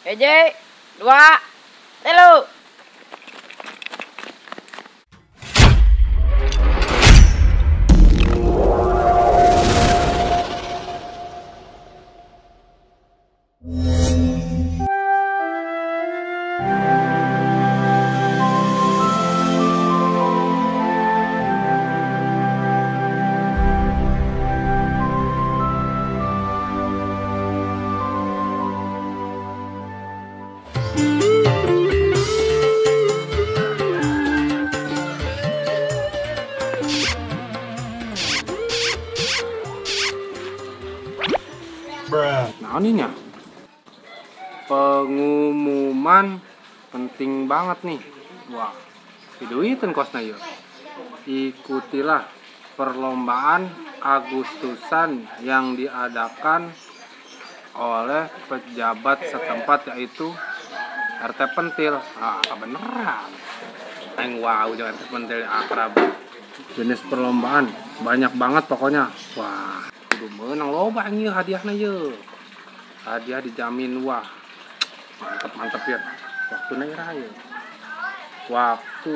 Hiji, dua, tilu. Nah, ini nya pengumuman penting banget nih. Wah, videoin kosna yuk. Ikutilah perlombaan Agustusan yang diadakan oleh pejabat setempat yaitu RT Pentil. Ah, kebeneran. Aing wow, jangan RT Pentil akrab. Jenis perlombaan banyak banget pokoknya. Wah, kudu menang loba ieu hadiahna ieu. Hadiah dijamin wah. Mantep-mantep ya. Waktuna iraha ya. Waktu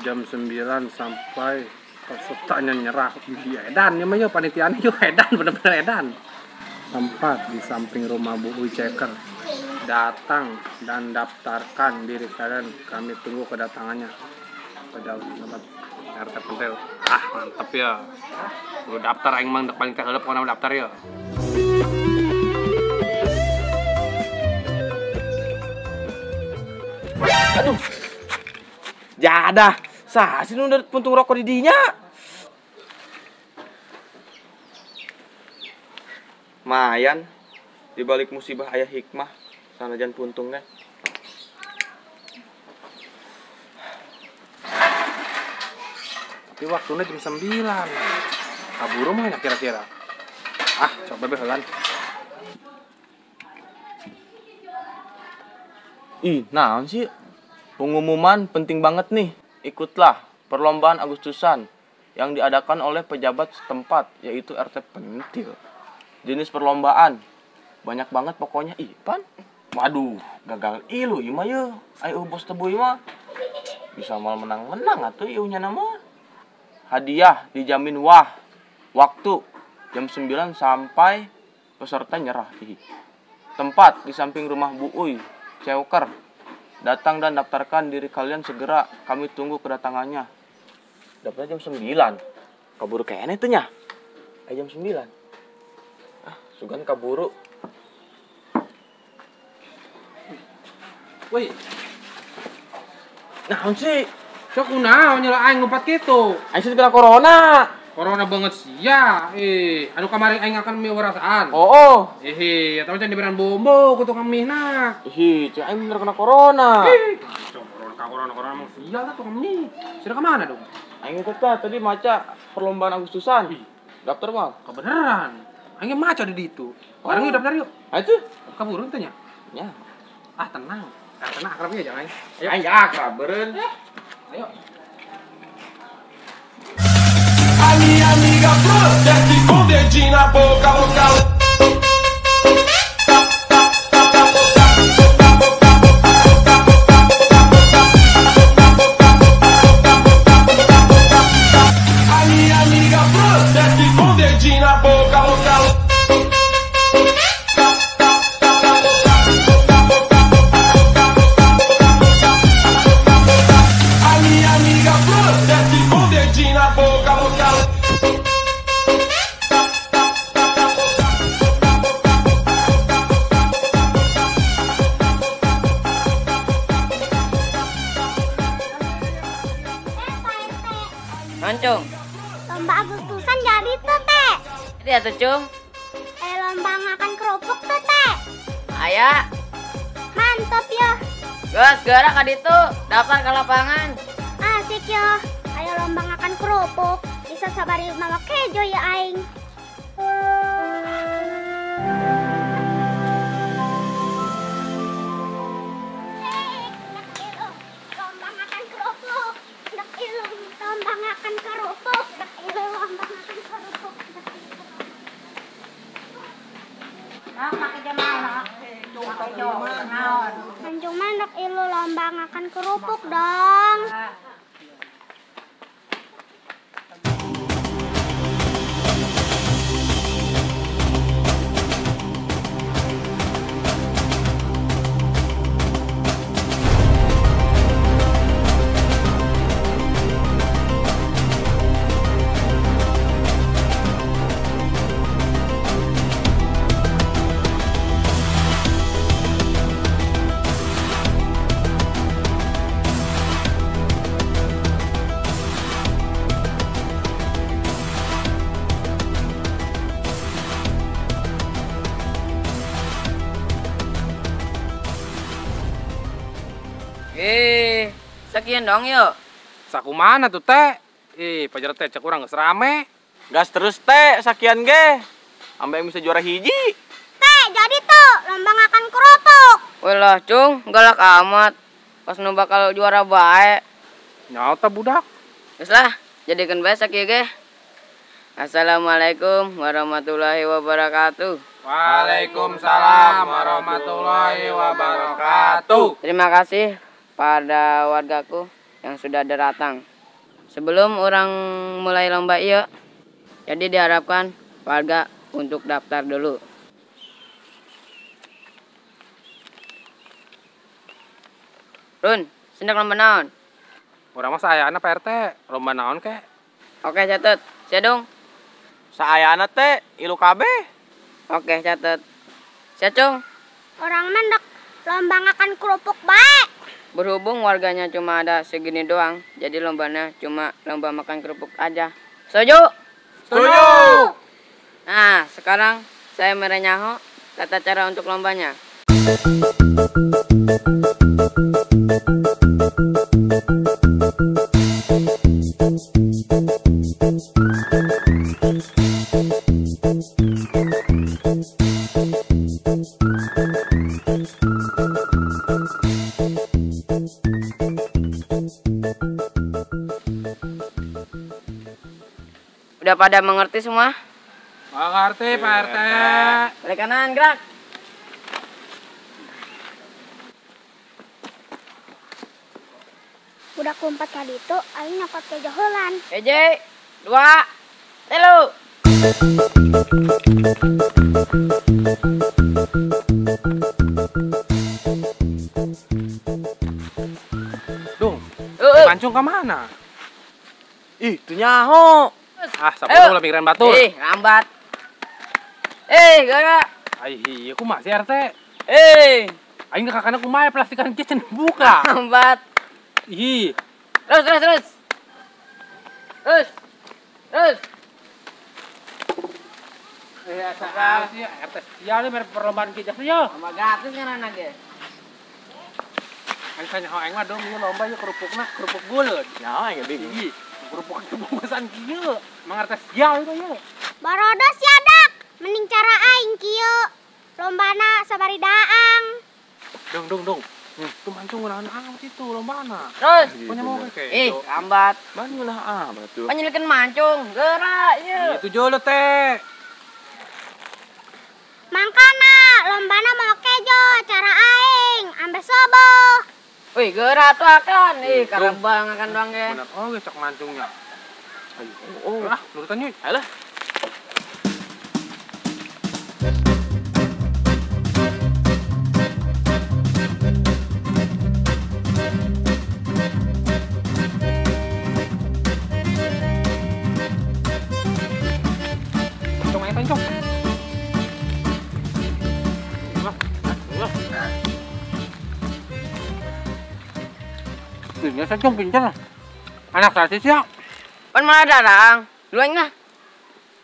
jam 9 sampai pesertanya nyerah. Ih, edan ieu mah yeuh panitiana yeuh edan bener-bener edan. Tempat di samping rumah Bu Uy Ceker. Datang dan daftarkan diri kalian. Kami tunggu kedatangannya. Pejabat RT Pentil. Ah, mantep ya. Lu daftar aing mah paling teh heula pokona daftar ya. Aduh. Jadah. Sah sih nu puntung rokok di dinya. Mayan di balik musibah aya hikmah sanajan puntungnya. Tapi waktunya jam 9. Kaburu mah kira-kira. Ah, coba behelan. Ih, naon sih? Pengumuman penting banget nih. Ikutlah perlombaan Agustusan yang diadakan oleh pejabat setempat yaitu RT Pentil. Jenis perlombaan banyak banget pokoknya. Ih, pan. Waduh, gagal ilu ieu mah yeuh. Ayo bos tebu ieu mah. Bisa mal menang-menang atuh ieu nya nama. Hadiah dijamin wah. Waktu jam 9 sampai peserta nyerah. Ih. Tempat di samping rumah Bu Uy Cewker. Datang dan daftarkan diri kalian segera. Kami tunggu kedatangannya. Daftarnya jam 9. Kaburu kayaknya itu nya. Jam 9. Ah, sugan kaburu. Woi. Naon sih? Sok kunaon nyela aing ngumpat kitu. Aing sih kena corona. Corona banget sia. Anu kemarin aing akan mie warasaan. Oh. Eta mah can diberian bombo ku tukang mie na. Ih, cek aing bener kena corona. Corona corona emang sia lah tukang mie. Sudah kemana dong? Aing ikut tah tadi maca perlombaan Agustusan. Ih, daftar mah. Kebeneran. Aing maca di ditu. Bareng yuk daftar yuk. Ah itu? Kaburu teh nya? Ya. Ah tenang. Ah tenang akrab ya jangan. Ayo. Aing akrab beureun. Ayo. A minha amiga Fran desce com o dedinho na boca, louca. A minha amiga Fran desce com o dedinho na boca, louca. A minha amiga Fran desce com o dedinho na boca, louca. Mancung. Lomba Agustusan jadi tuh teh. Iya tuh cung. Lomba makan kerupuk tuh teh. Aya. Mantap ya. Gas gerak ka ditu, daftar ke lapangan. Asik ya. Ayo lomba makan kerupuk. Bisa sabari mama kejo ya aing. Lomba makan kerupuk. Lomba makan kerupuk. Lomba makan kerupuk. Nah, pakai jam mana? Cuma naon. Mancung mah ndek ilu lomba ngakan kerupuk dong. Sekian dong yuk. Sakumana tuh teh? Ih, pajar teh cek urang geus rame. Gas terus teh, sakian ge. Ambe yang bisa juara hiji. Teh, jadi tuh lomba ngakan kerupuk. Walah, Cung, galak amat. Pas nu bakal juara bae. Nyata budak. Geus lah, jadikeun bae sakieu ge. Assalamualaikum warahmatullahi wabarakatuh. Waalaikumsalam warahmatullahi wabarakatuh. Terima kasih pada wargaku yang sudah datang. Sebelum orang mulai lomba iya, jadi diharapkan warga untuk daftar dulu. Run, sendak lomba naon? Urang mah saayana Pak RT, lomba naon kek? Oke, catet. Sia dong. Saayana teh ilu kabeh. Oke, catet. Sia Cung. Orang mah ndek lomba ngakan kerupuk bae. Berhubung warganya cuma ada segini doang, jadi lombanya cuma lomba makan kerupuk aja. Setuju? Setuju! Nah, sekarang saya merenyaho tata cara untuk lombanya. Udah pada mengerti semua? Mengerti Pak RT. Balik kanan, gerak. Budak lompat tadi itu, aing nyokot kejo heulan. 1, 2, 3. Dung, mancung ke mana? Ih, itu nyaho. Ah, sapu lah pikiran batur. Ih, lambat. Eh, gerak. Ai, iya kumaha sih RT? Eh, aing kakakna kumaha plastikan kieu can buka. Lambat. Ih. Terus, terus, terus. Terus. Terus. Eh, asa sih RT. Ya, ini perlombaan kieu ya. Lomba gratis ngaranna ge. Aing tanya aing mah dong ieu lomba ieu kerupukna, kerupuk guleud. Nyaho aing bingung. Ih, kerupuk bungkusan kieu. Mang RT sial itu ieu. Barodos ya dak, mending cara aing kieu. Lombana sabari daang. Dong, dong, dong. Tuh mancung ngeunah amat itu lombana. Terus. Punya mau kayak. Ih, lambat. Ban ngeunah amat tuh. Panyilikeun mancung, gerak ieu. Itu jolo teh. Mangkana lombana mau kejo cara aing, ambe soboh. Wih, gerak tuh akan. Ih, karabang akan doang ge. Bener. Oh, cok mancungnya. Ayo. Oh, lah, nurutan yuk. Ayolah. Cong, ayo cong. Ini saya cong pintar. Anak tadi siap. Pan malah darang. Duluan lah.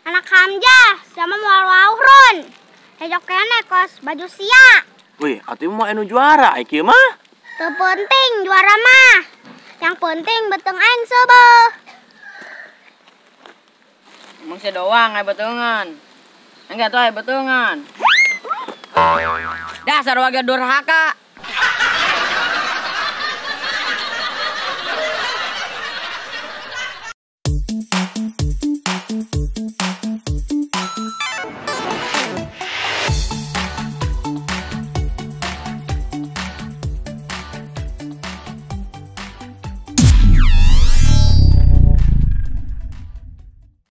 Anak Hamzah sama moal wauhrun. Hejok kene kos baju sia. Wih, atuh mau anu juara ai kieu mah. Teu penting juara mah. Yang penting beteng aing seubeut. Emang sia doang ai betengan. Enggak tuh ai betengan. Dasar warga durhaka.